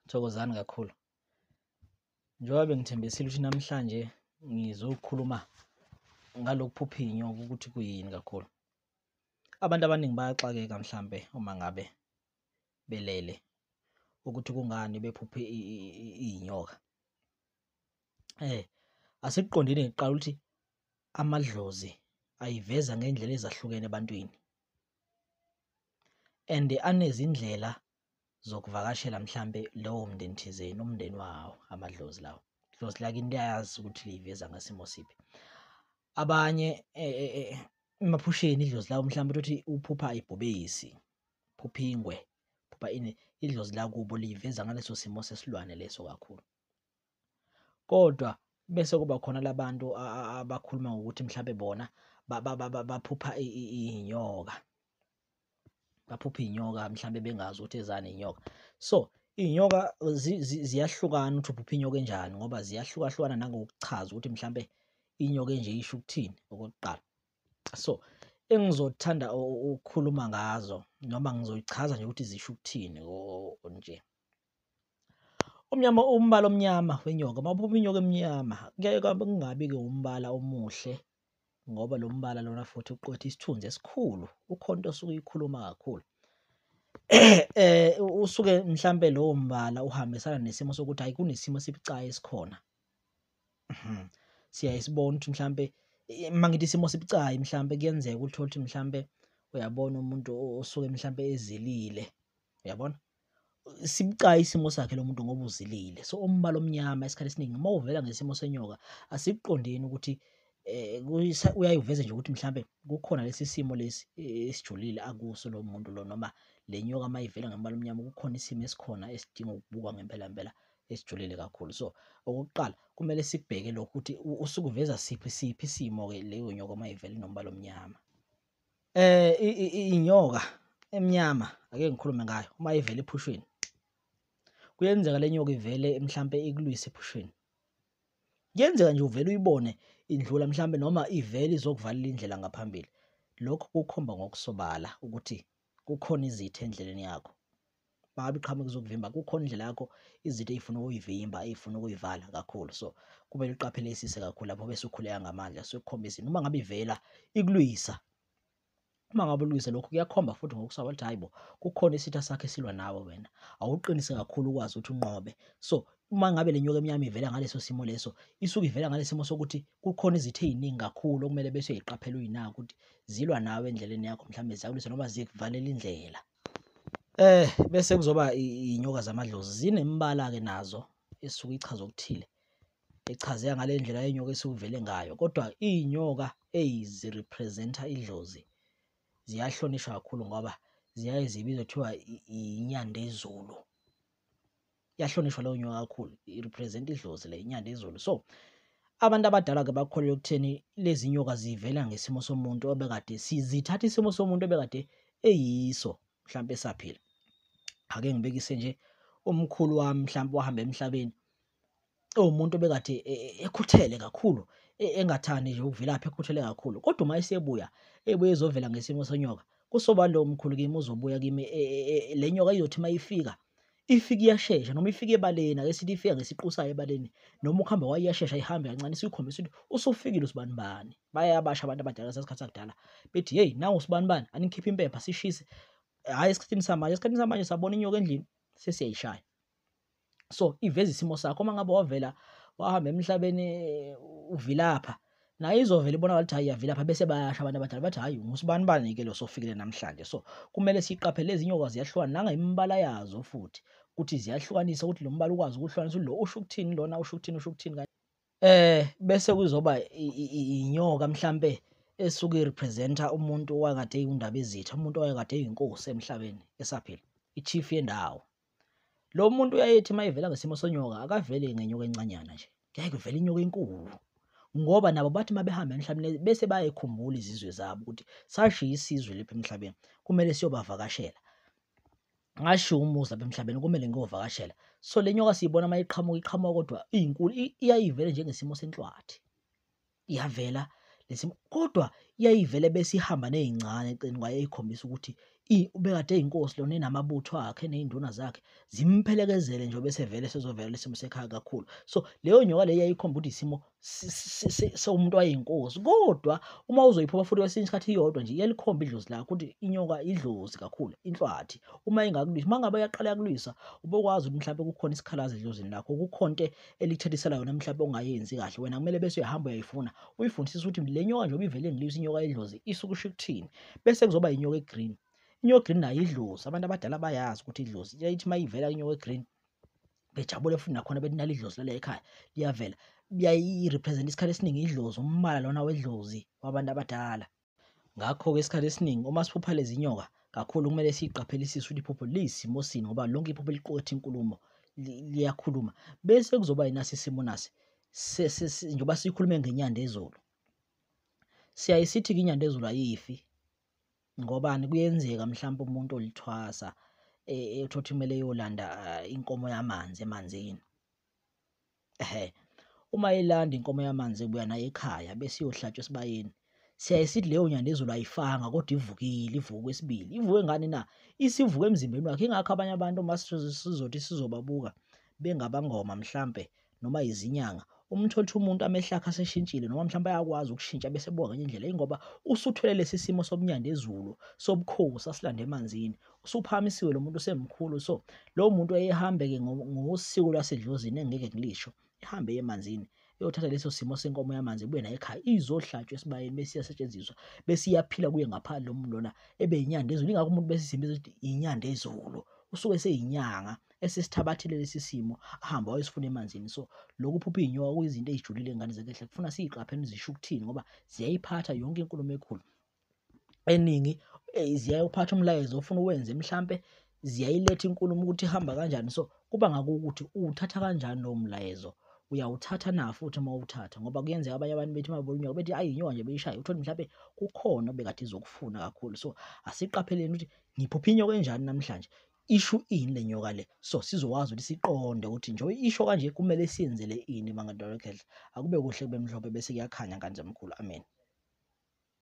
Thokozani kakhulu. Njengoba bengithembisile ukuthi namhlanje ngizokhuluma ngalokuphupha iy'nyoka ukuthi kuyini kakhulu. Abantu abaningi bayaxakeka mhlampe uma ngabe belele ukuthi kungani bephuphe iy'nyoka. Asikuqondeni kuqala ukuthi amadlozi ayiveza ngey'ndlela ezahlukene ebantwini and anezindlela zokuvakashela mhlampe lowo mndeni thizeni, umndeni wawo amadlozi lawo. Idlozi lakini liyayazi ukuthi liyiveza ngesimo siphi. Abanye emaphusheni idlozi lawo mhlampe utholukuthi uphupha ibhubesi, uphupha ingwe, uphupha ini, idlozi lakubo liyiveza ngaleso simo sesilwane leso kakhulu. Kodwa bese kuba khona labantu abakhuluma ngokuthi mhlampe bona baphupha iy'nyoka, baphupha iy'nyoka mhlampe bengazi ukuthi ezani iy'nyoka. So iy'nyoka ziyahlukana ukuthi uphupha inyoka enjani, ngoba ziyahlukahlukana nangokuchaza ukuthi mhlampe inyoka enje isho ukuthini okokuqala. So engizothanda ukukhuluma ngazo noma ngizoyichaza nje ukuthi zisho ukuthini nje. Umnyama, umbala omnyama wenyoka, uma uphupha inyoka emnyama kuyaye kungabi-ke umbala omuhle, ngoba lo mbala lona futhi uqukethe isithunzi esikhulu, ukhona into osuke uyikhuluma kakhulu. Usuke mhlampe lowo mbala uhambisana nesimo sokuthi hhayi kunesimo esibucayi esikhona. Siyaye sibone ukuthi mhlampe uma ngithi isimo sibucayi mhlampe kuyenzeka uthole ukuthi mhlampe uyabona umuntu osuke mhlampe ezilile, uyabona? Sibucayi isimo sakhe lo muntu ngoba uzilile. So umbala omnyama isikhathi esiningi uma uvela ngesimo senyoka asikuqondeni ukuthi uyayiveza nje ukuthi mhlampe kukhona lesi simo lesi esijulile akuso lo muntu lo, noma le nyoka uma ivela ngombala omnyama kukhona isimo esikhona esidinga ukubukwa ngempela ngempela esijulile kakhulu. So okokuqala kumele sikubheke lokhu ukuthi usuke uveza siphi siphi isimo-ke leyo nyoka uma ivela inombala omnyama. Inyoka emnyama ake ngikhulume ngayo, uma ivela ephushweni kuyenzeka le nyoka ivele mhlampe ikulwise ephushweni. Kuyenzeka nje uvele uyibone indlula mhlampe noma ivele izokuvalela indlela ngaphambili. Lokhu kukhomba ngokusobala ukuthi kukhona izitha endleleni yakho. Mangabe iqhamuka izokuvimba, kukhona indlela yakho izitha ey'funa ukuyivimba, ey'funa ukuyivala kakhulu. So kumele uqaphelisise kakhulu lapho bese ukhuleka ngamandla, sukukhombisa noma ngabe ivela ikulwisa. Uma ngabe ulwisa lokhu kuyakhomba futhi ngokusaba ukuthi hhayi bo, kukhona isitha sakho esilwa nawe wena, awuqinise kakhulu ukwazi ukuthi unqobe. So uma ngabe le nyoka emnyama ivela ngaleso simo leso, isuke ivela ngale simo sokuthi kukhona izitha ey'ningi kakhulu okumele bese uyayiqaphela uyinake ukuthi zilwa nawe endleleni yakho, mhlawumbe ziyakulwisa noma zikuvalela indlela. Bese kuzoba iy'nyoka zamadlozi, zinemibala-ke nazo esuke ichaza okuthile, echazeka ngale ndlela yenyoka esuke ivele ngayo. Kodwa iy'nyoka ey'zi-represent-a idlozi ziyahlonishwa kakhulu ngoba ziyaye zibizwe kuthiwa inyandezulu. Iyahlonishwa leyo nyoka kakhulu, i-represent idlozi le, inyandezulu. So abantu abadala-ke bakholelwa ekutheni lezi nyoka zivela ngesimo somuntu obekade zithatha isimo somuntu obekade eyiso mhlampe esaphila. Ake ngibekise nje, umkhulu wami mhlampe wahamba emhlabeni ewumuntu obekade ekhuthele kakhulu, engathandi nje ukuvilapha, ekhuthele kakhulu. Kodwa uma esebuya, ebuye ezovela ngesimo senyoka, kusobala lowo mkhulu kimi uzobuya kimi, le nyoka izothi uma ifika, ifike iyashesha noma ifike ebaleni, ake sithi ifika ngesiqu sayo ebaleni, noma ukuhamba kwayo iyashesha ihambe kancane, isukhombisa ukuthi usufikile usibani bani. Bayabasho abantu abadala sasikhathi sakudala bethi hey, nangu usibani bani, anikhiphe impepha sishise. Hhayi esikhathini samanje, esikhathini samanje sabona inyoka endlini sesiyayishaya. So iveza isimo sakho. Uma ngabe wavela wahamba emhlabeni uvilapha, nayo izovela ibonakala ukuthi hhayi iyavilapha, bese bayasho abantu abadala bathi hhayi ngusibani bani-ke lo sofikile namhlanje. So kumele siqaphele lezi nyoka ziyahlukana nangembala yazo futhi, ukuthi ziyahlukanisa ukuthi lo mbala ukwazi ukuhlukanisa lo usho ukuthini, lona usho ukuthini, usho ukuthini. Bese kuzoba inyoka mhlampe esuke i-represent-a umuntu owakade eyundabezitha, umuntu owayekade eyinkosi emhlabeni esaphila, i-chief yendawo. Lo muntu uyayethi uma evela ngesimo senyoka akavele ngenyoka encanyana nje, kuyaye kuvele inyoka enkulu, ngoba nabo bathi uma behamba emhlabeni bese bayayikhumbula izizwe zabo ukuthi sashiya isizwe lapha emhlabeni, kumele siyobavakashela. Ngashiya umuzi lapha emhlabeni, kumele ngiyovakashela. So le nyoka siyibona uma iqhamuka, iqhamuka kodwa iyinkulu, iyayivele njengesimo senhlwathi, iyavela lesimo, kodwa iyayivele bese ihamba ney'ncane eceleni kwayo ey'khombisa ukuthi Ubekade eyinkosi lona enamabutho akhe ney'nduna zakhe zimphelekezele nje bese vele sezovela isimo sekhaya kakhulu. So leyo nyoka leyo yayikhomba ukuthi isimo somuntu wayeyinkosi. Kodwa uma uzoyiphupha futhi kwesinye isikhathi iyodwa nje iyalikhomba idlozi lakho ukuthi inyoka idlozi kakhulu, inhlwathi. Uma ingakulwisa, uma ngabe yaqala yakulwisa, ubokwazi ukuthi mhlawumbe kukhona isikhalazo edlozini lakho, kukhona into elikuthethisela yona mhlawumbe ongayenzi kahle. Wena kumele bese uyahamba uyayifuna, uyifundisise ukuthi le nyoka njengoba ivele ngilwisa inyoka yedlozi isuke isho ukuthini. Bese kuzoba inyoka e-green. Inyoka e-green nayo idlozi, abantu abadala bayazi ukuthi idlozi. Iyayithi uma ivela inyoka e-green bejabule futhi nakhona bethi nalo idlozi lala ekhaya liyavela. Iyayi-represent isikhathi esiningi idlozi, umbala lona wedlozi wabantu abadala. Ngakho-ke isikhathi esiningi uma siphupha lezi nyoka kakhulu kumele siyiqaphelisise ukuthi iphupho liyisimo sini, ngoba lonke iphupho liqukethe inkulumo, liyakhuluma. Bese kuzoba yinasi isimo nasi njengoba sikhulume ngenyandezulu. Siyaye sithi-ke inyandezulu ayifi, ngobani? Kuyenzeka mhlawumbe umuntu olithwasa uthole ukuthi kumele eyolanda inkomo yamanzi emanzini. Ehhe, uma elanda inkomo yamanzi ebuya nayo ekhaya bese iyohlatshwa esibayeni. Siyaye sithi leyo nyandezulu ayifanga kodwa ivukile, ivuke okwesibili. Ivuke ngani na? Isivuke emzimbeni wakhe. Ingakho abanye abantu uma sizothi sizobabuka bengabangoma mhlampe noma izinyanga, umthole ukuthi umuntu amehlo akhe aseshintshile noma mhlawumbe ayakwazi ukushintsha bese ebuka ngenye indlela, ingoba usuthwele lesi simo sobunyandezulu sobukhosi asilande emanzini. Usuphakamisiwe lo muntu, usemkhulu. So lowo muntu ehambe-ke ngosiko lwasedlozini engeke ngilisho, ihambe emanzini iyothatha leso simo senkomo yamanzi ibuye nayo ekhaya, izohlatshwa esibayeni bese iyasetshenziswa, bese iyaphila kuye ngaphandle lo muntu lona ebe yinyandezulu. Ingakho umuntu bese simbiza ukuthi inyandezulu, usuke eseyinyanga esesithabathile lesi simo ahambe wayosifuna emanzini. So lokhu phupha iy'nyoka kuyizinto ey'julile ngane zekehle, kufuna siyiqaphele zisho ukuthini, ngoba ziyayiphatha yonke inkulumo ekhulu eningi, ziyayiphatha umlayezo ofuna uwenze, mhlampe ziyayiletha inkulumo ukuthi ihamba kanjani. So kuba ngakukuthi uwuthatha kanjani lowo mlayezo, uyawuthatha na futhi uma uwuthatha, ngoba kuyenzeka abanye abantu bethi uma bebona inyoka bethi ayi inyoka nje beyishaye, uthole mhlampe kukhona obekade izokufuna kakhulu. So asiqapheleni ukuthi ngiphupha inyoka enjani namhlanje, isho ini le nyoka le, so sizokwazi ukuthi siqonde ukuthi njengoba isho kanje kumele siyenzele ini. Bangani bekhehla, akube kuhle kube mhlophe bese kuyakhanya ngane zamkhulu. Amen.